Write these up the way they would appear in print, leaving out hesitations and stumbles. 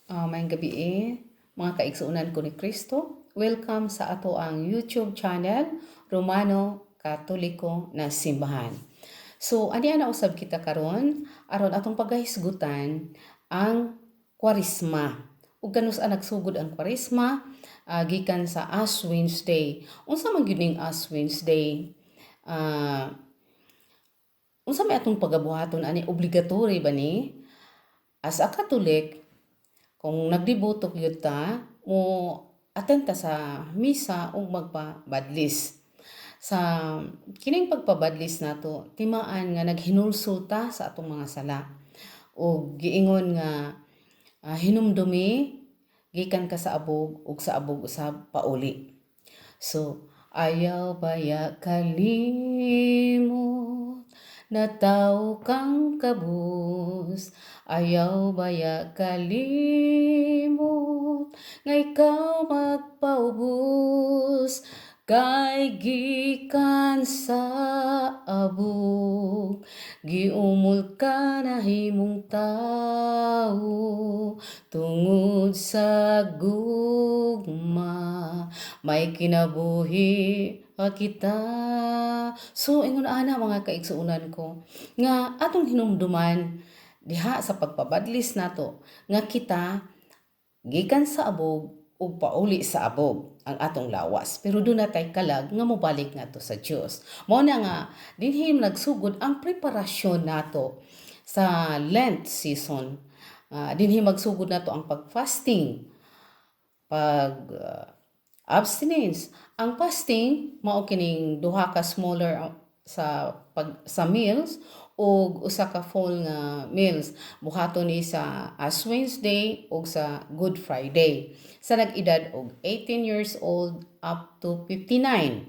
Maayong gabii, mga kaigsuonan ko ni Kristo. Welcome sa atoang YouTube channel, Romano Katoliko na Simbahan. So, ani ana usab kita karon aron atong pagahisgutan ang Kwaresma. Ug kanus-a nagsugod ang Kwaresma gikan sa Ash Wednesday. Unsa man gyud ning Ash Wednesday? Unsa may atong pagabuhaton ani, obligatory ba ni? As a Catholic, kung nagdeboto gyud ta, mo attend ta sa misa ug magpabadlis. Sa kining pagpabadlis nato, timaan nga naghinulsol ta sa atong mga sala ug giingon nga hinumdumi gikan ka sa abog ug sa abog usab pauli. So, ayaw baya kalimot na tao kang kabus. Ayaw baya kalimot nga ikaw magpaubos. Kay gikan sa abog, giumol ka nahimong tao tungod sa gugma may kinabuhi pa kita. So ingon ana, mga kaigsuonan ko, nga atong hinumduman diha sa pagpabadlis nato nga kita gikan sa abog ug pauli sa abog ang atong lawas, pero duna tay kalag nga mobalik ngadto sa Dios. Mao na nga dinhi nagsugod ang preparasyon nato sa Lent season. Dinhi magsugod nato ang pag-fasting, pag abstinence. Ang fasting mao kining duha ka smaller sa pag sa meals ug usa ka full nga meals. Buhaton ni sa Ash Wednesday ug sa Good Friday sa nag-edad og 18 years old up to 59.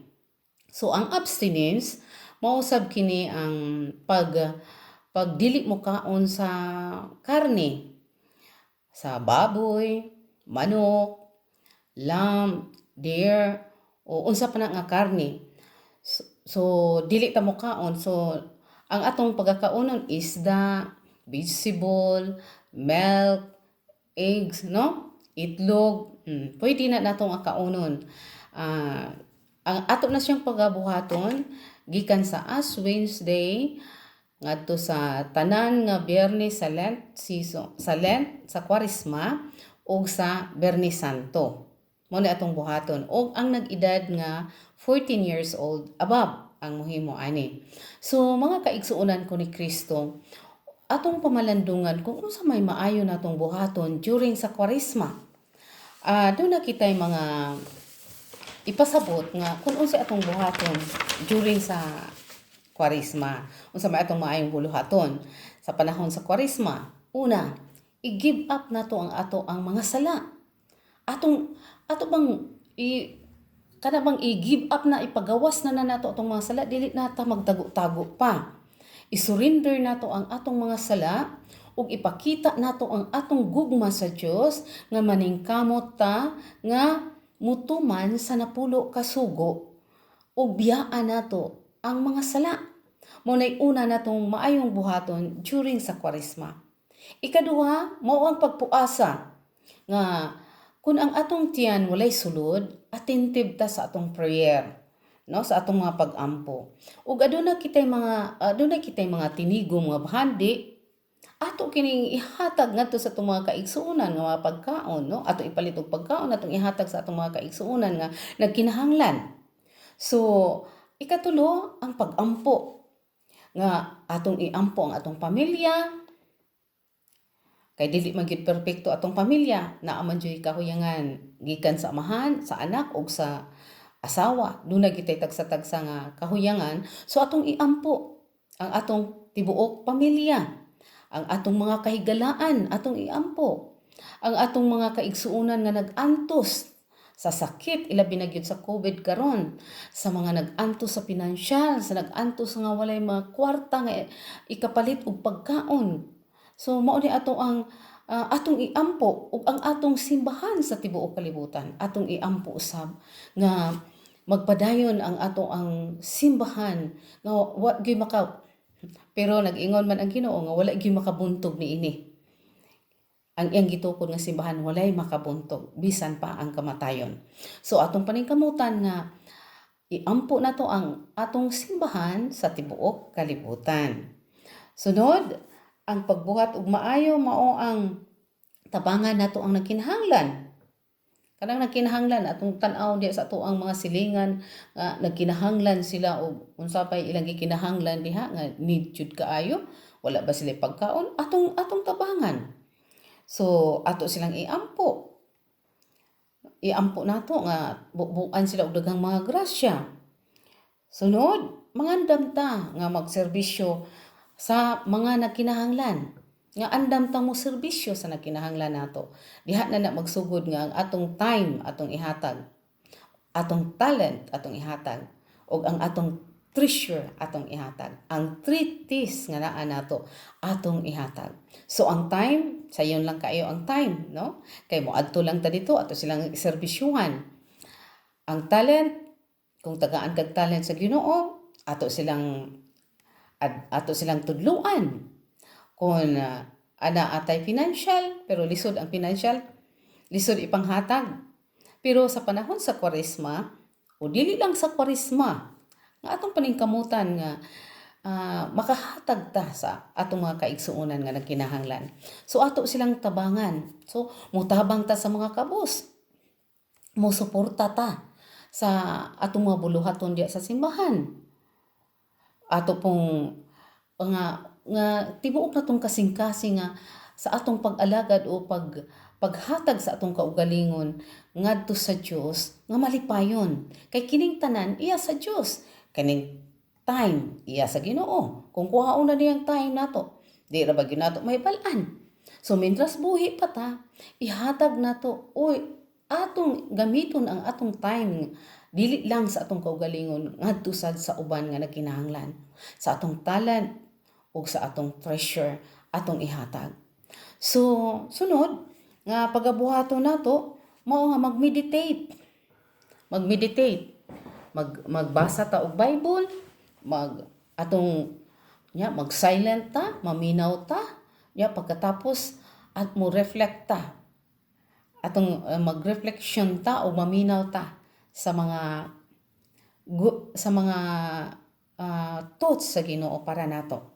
So ang abstinence mao sab kini ang pag dili mo kaon sa karne sa baboy, manok, lamb, deer o unsa pa na nga karne. So dili ta mo kaon. So ang atong pagkakaonon, isda, vegetable, milk, eggs, no? Itlog, pwede na natong kaunon. Ang ato na siyang pagabuhaton gikan sa Ash Wednesday ngadto sa tanan nga Biyernes sa Lent season, sa Lent, sa Kwaresma ug sa Biyernes Santo. Mao na atong buhaton og ang nag-edad nga 14 years old above ang muhimo ani. So mga kaigsuonan ko ni Kristo, atong pamalandungan kung unsa may maayo natong buhaton during sa Kwaresma. Duna kitay mga ipasabot nga kung unsa atong buhaton during sa Kwaresma. Unsa may atong maayong buluhaton sa panahon sa Kwaresma? Una, i-give up nato ang ato ang mga sala. Atong ato bang i kana bang i-give up na, ipagawas na na nato atong mga sala, dili na ta magtago-tago pa. I-surrender nato ang atong mga sala ug ipakita nato ang atong gugma sa Dios nga maningkamot ta nga mutuman sa 10 ka sugo ug biyaan nato ang mga sala. Mao nay una natong maayong buhaton during sa Kwaresma. Ikaduha, mao ang pagpuasa nga kung ang atong tiyan walay sulod, attentive ta sa atong prayer, no, sa atong mga pag-ampo. Ug aduna kitay mga tinigom nga bahandi, ato kining ihatag ngadto sa atong mga kaigsuonan nga mga pagkaon, no? Ato ipalit og pagkaon, atong ihatag sa atong mga kaigsuonan nga nagkinahanglan. So, ikatulo, ang pag-ampo nga atong iampo ang atong pamilya, kay dili man gyud perpekto atong pamilya, naa man gyud kahuyangan gikan sa amahan, sa anak ug sa asawa. Duna gyud tay tagsa-tagsa nga kahuyangan. So atong iampo ang atong tibuok pamilya, ang atong mga kahigalaan, atong iampo ang atong mga kaigsuonan nga nag-antos sa sakit, ilabi na gyud sa COVID karon, sa mga nag-antos sa pinansyal, sa nag-antos nga walay mga kwarta nga ikapalit og pagkaon. So mao ni ato ang atong iampo ug ang atong simbahan sa tibuok kalibutan. Atong iampo usab nga magpadayon ang ato ang simbahan nga wa gyud maka, pero nag-ingon man ang Ginoo nga wala gyud makabuntog niini. Ang iyang gitukod nga simbahan walay makabuntog bisan pa ang kamatayon. So atong paningkamutan nga iampo nato ang atong simbahan sa tibuok kalibutan. Sunod, ang pagbuhat og maayo mao ang tabangan nato ang nagkinahanglan. Kanang nagkinahanglan atong tan-aw diha sa atoang mga silingan nga nagkinahanglan sila og unsa pay ilang gikinahanglan diha nga need jud kaayo, wala ba sila pagkaon, atong tabangan. So ato silang iampo. Iampo nato nga bubuan sila og daghang mga grasya. Sunod, mangandam ta nga magserbisyo sa mga nagkinahanglan. Nga andam ta mo serbisyo sa nagkinahanglan nato. Diha na na magsugod nga ang atong time atong ihatag, atong talent atong ihatag, ug ang atong treasure atong ihatag. Ang three T's nga naa nato atong ihatag. So ang time, sayon lang kaayo ang time, no? Kay moadto lang ta dito ato silang serbisyuhan. Ang talent, kung tagaan kag talent sa Ginoo, ato silang tudluan. Kung ana atay financial, pero lisod ang financial, lisod ipanghatag. Pero sa panahon sa Kwaresma, o dili lang sa Kwaresma, nga atong paningkamutan nga makahatag ta sa atong mga kaigsuonan nga nagkinahanglan. So ato silang tabangan. So mutabang ta sa mga kabus. Musuporta ta sa atong mga buluhaton diya sa simbahan. Ato pong nga tibuok natong kasing-kasing nga sa atong pag-alagad o paghatag sa atong kaugalingon ngadto sa Dios nga malipayon. Kay kining tanan iya sa Dios. Kining time iya sa Ginoo. Kung kuhaon na niyang time nato, di ra ba gyud nato mahibal-an? So mientras buhi pa ta, ihatag nato, oy, atong gamiton ang atong time dili lang sa atong kaugalingon, ngadto sad sa uban nga nagkinahanglan. Sa atong talent ug sa atong treasure atong ihatag. So sunod nga pagabuhaton nato mao nga mag-meditate. Mag-meditate. Magbasa ta og Bible, mag atong nya mag-silent ta, maminaw ta, nya pagkatapos at mo reflect ta. Atong mag-reflection ta o maminaw ta sa mga thoughts sa Ginoo para nato.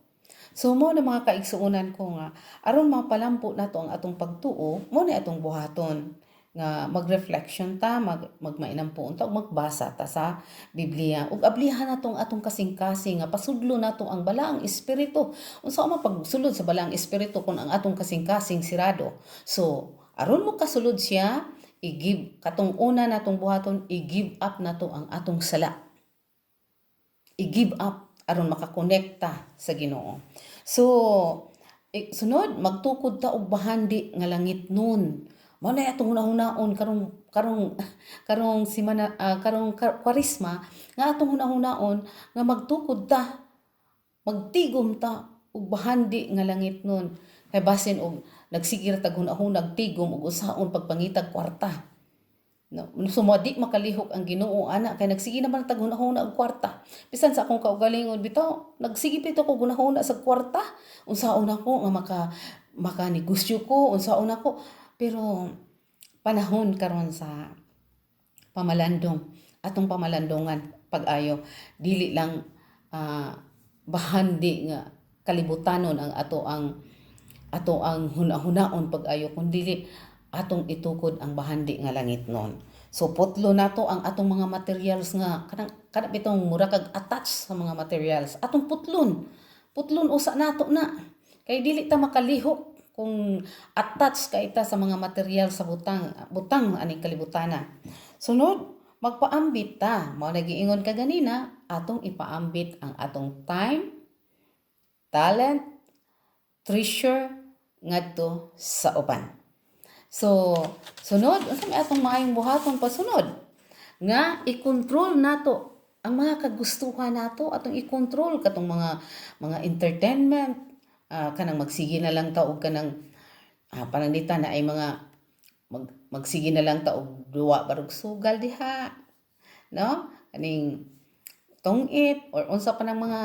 So mo na, mga kaigsuonan ko, nga aron mapalampo nato ang atong pagtuo, mo ni atong buhaton nga mag-reflection ta, magmainampuon ta ug magbasa ta sa Biblia. Ug ablihan nato ang atong kasing-kasing nga pasudlo nato ang Balaang Espiritu. Unsa man pagsulod sa Balaang Espiritu kung ang atong kasing-kasing sirado? So aron mo kasulod siya, i-give katong una natong buhaton, i-give up nato ang atong sala. I-give up aron makakonekta sa Ginoo. So sunod, magtukod ta og bahandi nga langitnon. Mao na atong hunahunaon karong karong karong simana, karong Kwaresma, nga atong hunahunaon nga magtukod ta, magtigom ta og bahandi nga langitnon, kay basin og nagsige ra tag hunahunag tigom og usaon pagpangitag kwarta, no? So mo di makalihok ang Ginoo ana kay nagsige naman tag hunahuna og kwarta. Bisan sa akong kaugalingon bitaw, nagsige bitaw ko hunahuna sa kwarta, unsaon ako nga maka negosyo ko, unsaon ako. Pero panahon karon sa pamalandong, atong pamalandongan pag-ayo, dili lang bahandi nga kalibutanon ang ato ang hunahunaon pag-ayo, kundi atong itukod ang bahandi nga langitnon. So putlo nato ang atong mga materials nga kanang kanang bitong mura kag attach sa mga materials. Atong putlon. Putlon usa nato na. Kay dili ta makalihok kung attach kay ta sa mga material sa butang butang aning kalibutana. Sunod, magpaambit ta. Mao na giingon ka ganina, atong ipaambit ang atong time, talent, treasure ngadto sa uban. So, sunod, unsa may atong maayong buhaton pasunod? Nga i-control nato ang mga kagustuhan nato, atong i-control katong mga entertainment, kanang magsige na lang ta og kanang pananglitan na ay mga magsige na lang ta og duwa barog sugal diha, no? Kaning tungit or unsa pa ng mga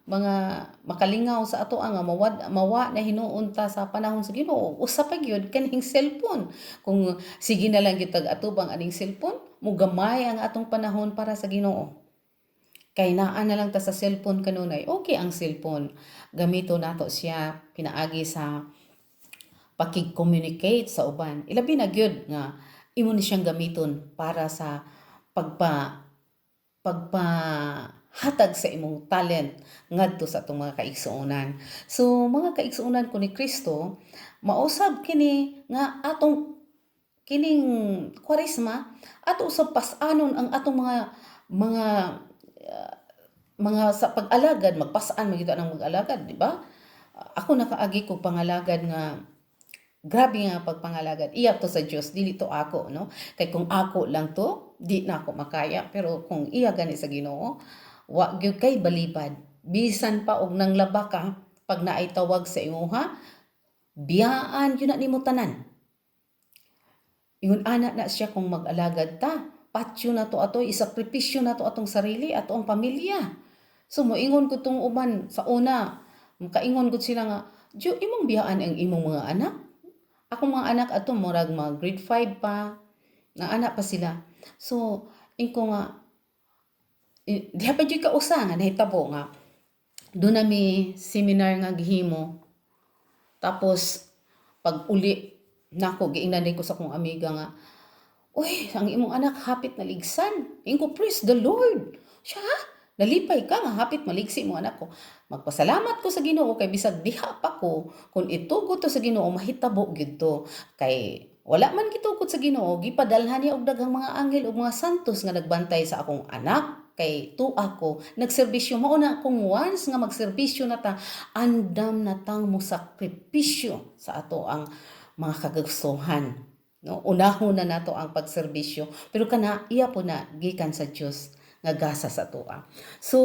mga makalingaw sa ato nga mawad mawa na hinuon ta sa panahon sa Ginoo, usa pa gyud kaning cellphone. Kung sige na lang gyud tag atubang aning cellphone, mugamay ang atong panahon para sa Ginoo. Kay naa na lang ta sa cellphone kanunay. Okay ang cellphone. Gamito nato siya pinaagi sa pakig-communicate sa uban. Ilabi na gyud nga imo ni siyang gamiton para sa pagpahatag sa imong talent ngadto sa atong mga kaigsuonan. So mga kaigsuonan ko ni Kristo, mausab kini nga atong kining Kwaresma ato usab pas-anon ang atong mga sa pag-alagad, magpas-an man gyud ang mag-alagad, di ba? Ako nakaagi ko pangalagad nga grabe nga pagpangalagad. Iya to sa Dios, dili to ako, no? Kay kung ako lang to, di na ako makaya, pero kung iya gani sa Ginoo, wa gyud kay balibad. Bisan pa og nanglaba ka, pag naay tawag sa imuha, biyaan gyud na nimo tanan. Ingon ana na siya kung mag-alagad ta. Patyo na to ato, isakripisyo na to atong sarili, ato ang pamilya. So moingon ko tong uban sa una, makaingon gud sila nga, "Jo, imong biyaan ang imong mga anak." Akong mga anak ato murag mga grade 5 pa, na anak pa sila. So, ingko nga, diha pa jud kausa nga nahitabo nga doon na mi seminar nga gihimo. Tapos pag uli nako, giingnan ko sa akong amiga nga, "Uy, ang imong anak hapit naligsan." Ingko, "Praise the Lord." Siya, "Ha? Nalipay ka nga hapit maligsi mo anak ko?" Magpasalamat ko sa Ginoo kay bisag diha pa ko, kung itugot to sa Ginoo, mahitabo gyud to. Kay wala man gitugot sa Ginoo, gipadalhan niya og daghang mga anghel ug mga santos nga nagbantay sa akong anak kay tuwa ko nagserbisyo. Mao na kung once nga magserbisyo na ta, andam na tang mosakripisyo sa ato ang mga kagagustuhan, no? Unahon na nato ang pagserbisyo, pero kana iya po na gikan sa Dios nga gasa sa atoa. So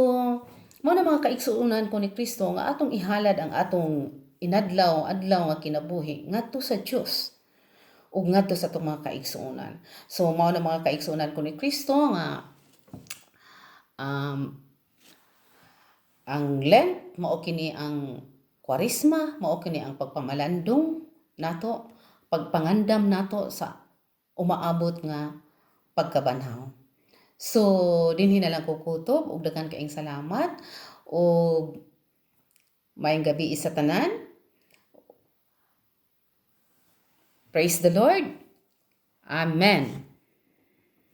mao na, mga kaigsuonan ko ni Kristo, nga atong ihalad ang atong inadlaw adlaw nga kinabuhi ngadto sa Dios ug ngadto sa atong mga kaigsuonan. So mao na, mga kaigsuonan ko ni Kristo, nga ang Lent mao kini ang Kwaresma, mao kini ang pagpamalandong nato, pagpangandam nato sa umaabot nga pagkabanhaw. So dinhi na lang ko kutob ug daghan kaayong salamat ug maayong gabi sa tanan. Praise the Lord. Amen.